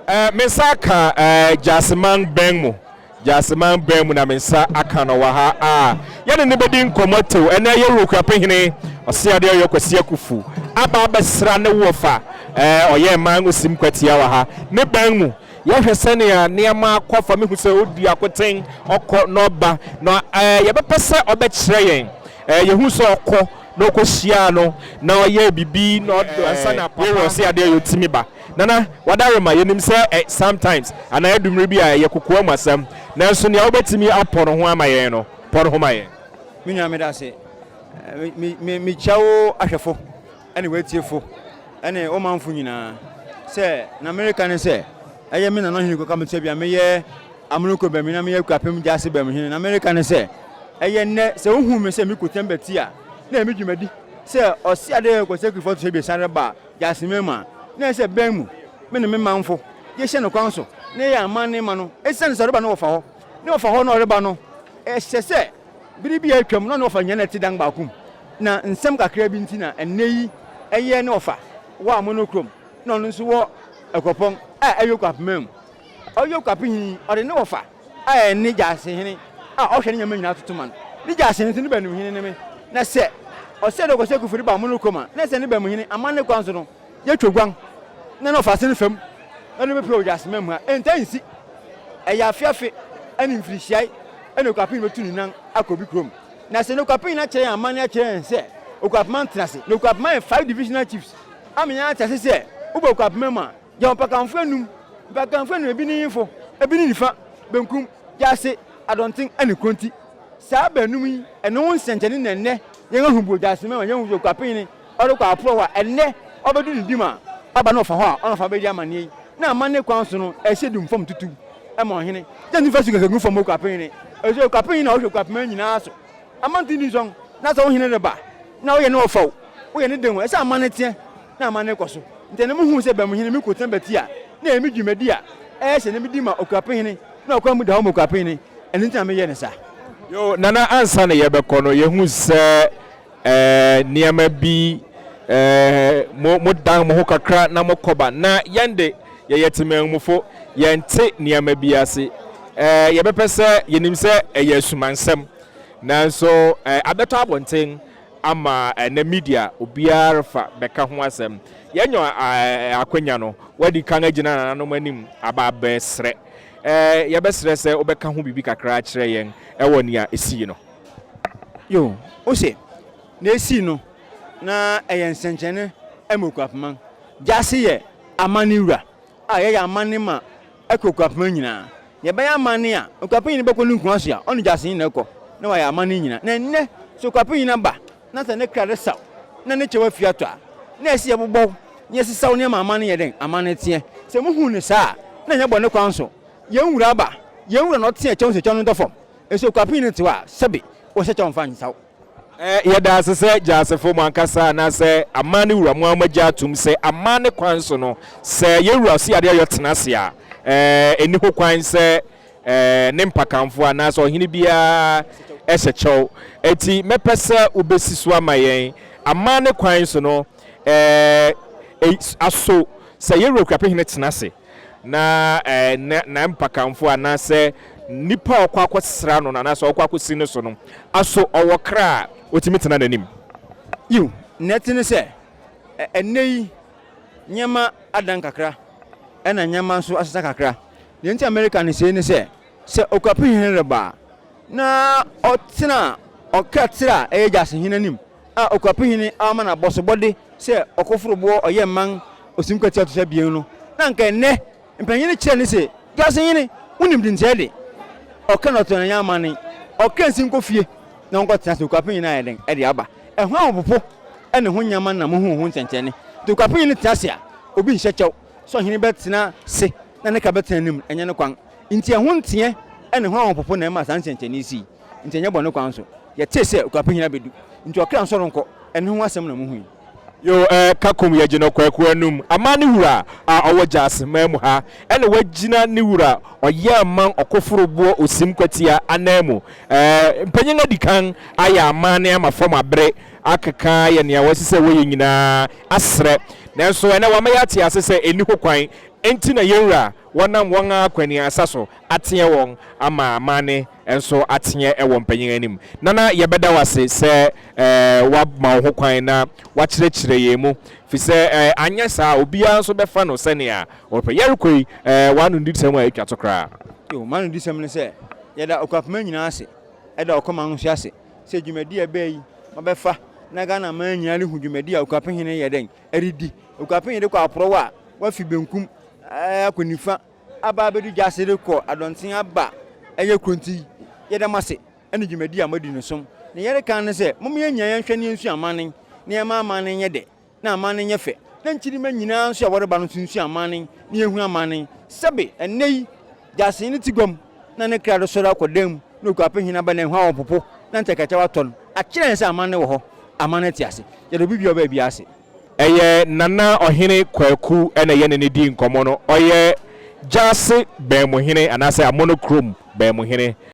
Me nsa aka Gyaseman bɛn mu, Gyaseman bɛn mu na me nsa aka no wɔ ha a yɛne no bɛdi nkɔmmɔ tew. Ɛnɛ yɛwura Okuapehene Ɔseadeɛ Ɔyɔ Kwasi Akufu aba abɛsra ne wɔfa ɔyɛ man Osim Kwatia wɔ ha ne bɛn mu. Yɛhwɛ sɛnea nneɛma akɔ fa, mehu sɛ ɔdi akoten, ɔkɔ na ɔba, na yɛbɛpɛ sɛ ɔbɛkyerɛ yɛn. Yɛhu sɛ ɔkɔ na ɔkɔhyiaa no na ɔyɛɛ biribi na ɔdɔ ansa na papa yɛwura Ɔseadeɛ Ɔyɔ tumi ba. Nana, wadarema, yɛnim sɛ ɛ, sometimes, anaa ɛdu mmere bi a ɛyɛ kokoa mu asɛm, nanso nea wobɛtumi apɔ no ho ama yɛn no, pɔ no ho ma yɛn. Me nua meda ase. Me, me, mekyia wo ahwɛfo ne w'atiefo ne wo manfo nyinaa sɛ na mereka ne sɛ ɛyɛ me nana hene kɔka mekyɛ bia meyɛ Amonoko bɛmi na meyɛ Akuapem Gyase bɛm hene na mereka ne sɛ ɛyɛ nnɛ sɛ wohu me sɛ mekɔ bɛti a na ɛyɛ me dwumadi sɛ ɔse ade kɔsɛ kurifo to sɛ biesa reba Gyaseme mu a, na ɛsɛ sɛ bɛn mu, me ne me manfo, yɛhyɛ no kwan so na yɛyɛ amanne ma no. Esiane sɛ ɔreba no wɔfa hɔ, ne wɔfa hɔ na ɔreba no, ɛsɛ sɛ bere bi a atwam na ɔne wɔfa nyinaa na ɛte dan baako mu, na nsɛm kakraa bi nti na ɛnnɛ yi ɛyɛ ne wɔfa wɔ Amono kurom na ɔno nso wɔ Akuapɔn a ɛyɛ Okuapemman mu. Ɔyɛ Okuapehene yi, ɔde ne wɔfa a ɛne Gyasehene a ɔhwɛ ne nneɛma nyinaa toto ma no. Ne Gyasehene nso ne Baanumhene ne me. Na sɛ ɔsɛe dɛ ɔkɔsɛe Kufori ba Amono kurom a, na ɛsɛ ne Baanumhene amanne kwan so no yɛtwa guan na na ɔfa ase no fam na ɔde bɛpue wɔ Gyasehema mu ha. Ɛntaa nsi. Ɛyɛ afe afe ne mfirihyiae na Okuapehene bɛtu ne nan akɔ obi kurom. Na sɛ na Okuapehene akyerɛ yɛn amanne akyerɛ yɛn sɛ Okuapema ntena ase. Na Okuapema yɛ five divisional chiefs ama yɛn ate ase sɛ woba Okuapema mu a, Yɛwɔ mpakamfo anum. Mpakamfo anum, ebi ne nyimfo, ebi ne nifa, benkum, gyaase, adɔnten, ne kronti. Saa baanum yi, ɛno ho nsɛnkyerɛnne na ɛnnɛ yɛn ahu bu gyaase mɛma yɛahu sɛ Okuapehene ɔrekɔ aporɔw hɔ a ɛnnɛ ɔbɛdu ne dim a ɔba na ɔfa hɔ a ɔna ɔfa bɛdi amanneɛ yi. Na amanne kwan so no, ɛhyɛ dum fam tutuw ma ɔhene. Gya nifa so kɛkɛ gu fam Okuapehene. Ɛsɛ Okuapehene na ɔhwɛ Okuapeman nyinaa so. Amanten di nsɔn, na sɛ wo hene reba na woyɛ ne ɔfa o, woyɛ ne den o, ɛsɛ amanne teɛ na amanne kɔ so. Nti na muhuu sɛ Bamuhene me kotena bati a na ɛyɛ me dwumadi a ɛyɛ sɛ na medi ma Okuapehene na ɔkwan mu da hɔ ma Okuapehene, ɛno nti na meyɛɛ no saa. Yoo, Nana ansa na yɛbɛkɔ no yɛhu sɛ eh, nneɛma bi eh, mo, mo dan mo ho kakra na mo kɔba na yɛn de yɛyɛ temanmufo, yɛnte nneɛma bi ase. Eh, yɛbɛpɛ sɛ yɛnim sɛ ɛyɛ asumansɛm nanso eh, abɛtɔ abɔnten ama ɛnɛ media obiara refa bɛka ho asɛm. Yɛanya akwanya no, woadi kan agyina nananom anim aba abɛsrɛ. Yɛbɛsrɛ sɛ wobɛka ho biribi kakra akyerɛ yɛn wɔ nea esii no. Yo, ose, nea esii no, na ɛyɛ nsɛnkyerɛnne ma Okuapeman. Gyasi yɛ amanne wura a yɛyɛ amanne ma ɛkɔ Okuapeman nyinaa. Nea ɛbɛyɛ amanne a, Okuapenyini bɛkɔ ne nkuwa so a, ɔne Gyasi na ɛkɔ na wayɛ amanne nyinaa. Na ɛnnɛ, sɛ Okuapenyini aba na sɛ ne kra resaw na ne kyɛw afi atɔ a, na ɛsɛ yɛbobɔw na yɛsesaw nneɛma ama no yɛ dɛn? Ama no teɛ. Sɛ muhu no saa a, na ɛnyɛ bɔne kwan so. Yɛn wura aba, yɛn wura na ɔteɛ kyɛw sɛ kyɛw no ntɔ fam. Nso Okuapini no te hɔ a, sɛbe wɔhyɛ kyɛw mfa nsaw. Yɛda ase sɛ Gyasefo mo ankasa anaasɛ aman no wura mo ara moagye atom sɛ amanne kwan so no, sɛ yɛn wura Ɔseadeɛ Ɔyɔ tena ase a, ɛnni ho kwan sɛ ne mpakamfo anaasɛ ɔhene biara hyɛ kyɛw. Enti mɛpɛ sɛ wobesi so ama yɛn amanne kwan so no, aso sɛ yɛn wura Okuapehene tena ase na ne mpakamfo anaasɛ nipa a ɔkɔ akɔsra no no anaasɛ ɔkɔ akɔsi ne so no, aso ɔwɔ kra a otumi tena n'anim? Yiw, nea ɛte ne sɛ, ɛnnɛ yi nneɛma adan kakra ɛna nneɛma nso asesa kakra. Nea enti a mereka no sei ne sɛ, sɛ Okuapehene reba a, na ɔtena ɔkra tiri a ɛyɛ Gyasehene anim a Okuapehene ama no abɔsobɔde sɛ ɔkoforo boɔ ɔyɛ mman osim kwati ato so abien no, na anka ɛnnɛ mpanyin no kyerɛ no se, Gyasehene, wonim de nkyɛe de, ɔkra na ɔtena yɛn amanne, ɔkra nsi nkɔ fie na ɔnkɔtena ase, Okuapehene ayɛ dɛn de aba? Ɛho ahopopo ne ho nneɛma na muhu ho nsɛnkyerɛnne. Nti Okuapehene tena ase a, obi nhyɛ kyɛw. Sɛ ɔhene bɛtena se na ne ka bɛtena anim, ɛnyɛ ne kwan. Nti ɛho nteɛ ne ho ahopopo na ɛma saa nsɛnkyerɛnne yi sii. Nti ɛnyɛ bɔne kwan so. Yɛtee sɛ Okuapehene abedu, nti ɔkra nsɔre nkɔ, ɛno ho asɛm na muhui. Yo eh, Kakum yɛgye no Kwaku anum. Aman ne wura a ɔwɔ Gyase man mu ha ɛna wagyina ne wura Ɔyɛɛman Ɔkoforoboɔ Osim Kwatia ananmu. Eh, mpanyin adi kan ayɛ amanne ama fam abere akeka ayɛ nea wɔasi sɛ wɔyɛ nyinaa asrɛ. Nanso ɛnnɛ wɔama yɛate ase sɛ enni hokwan. Enti na yɛn Wura wɔnam wɔn ara kwaniasa so ateɛ wɔn ama amanne nso ateɛ wɔ mpanyin anim. Nana yɛbɛda wo ase sɛ woama wo ho kwan na woakyerɛkyerɛ yɛn mu, fisɛ anyɛ saa a obiara nso bɛfa no sɛnea ɔpɛ. Yɛrekɔ yi, w'anodisɛm a etwa to koraa. Yo, m'anodisɛm ne sɛ, yɛda Okuapema nyinaa ase, ɛda Ɔkɔman nso ase sɛ dwumadi a ɛbɛɛ yi moabɛfa na Ghana man nyinaa rehu dwumadi a Okuapehene yɛ dɛn redi. Okuapehene de kɔ aporɔw a wafi benkum akɔ nifa aba abɛdu gyaase rekɔ adɔnten aba ɛyɛ kronti yi. Yɛda mo ase ne dwumadi a moadi no som. Nea yɛreka ne sɛ, momma yɛn nyinaa yɛnhwɛ na yɛnsua amanne na yɛmma amanne nyɛ dɛ na amanne nyɛ fɛ, na nkyirimma nyinaa nso a wɔreba no nso nsua amanne na yɛnhu amanne. Sɛbe ɛnnɛ yi, gyasee no te guam na ne kra resɔre akɔ dan mu na okuapehene aba na ɛho ahopopo na ntakatyaw atɔ no, akyerɛ yɛn sɛ amanne wɔ hɔ, amanne te ase. Yɛda obi biara a ɔbaa biara ase. Ɛyɛ Nana Ɔhene Kwaku na yɛne no dii nkɔmmɔ no. Ɔyɛ Gyase Bɛnmuhene anaasɛ Amono Kurom Bɛnmuhene.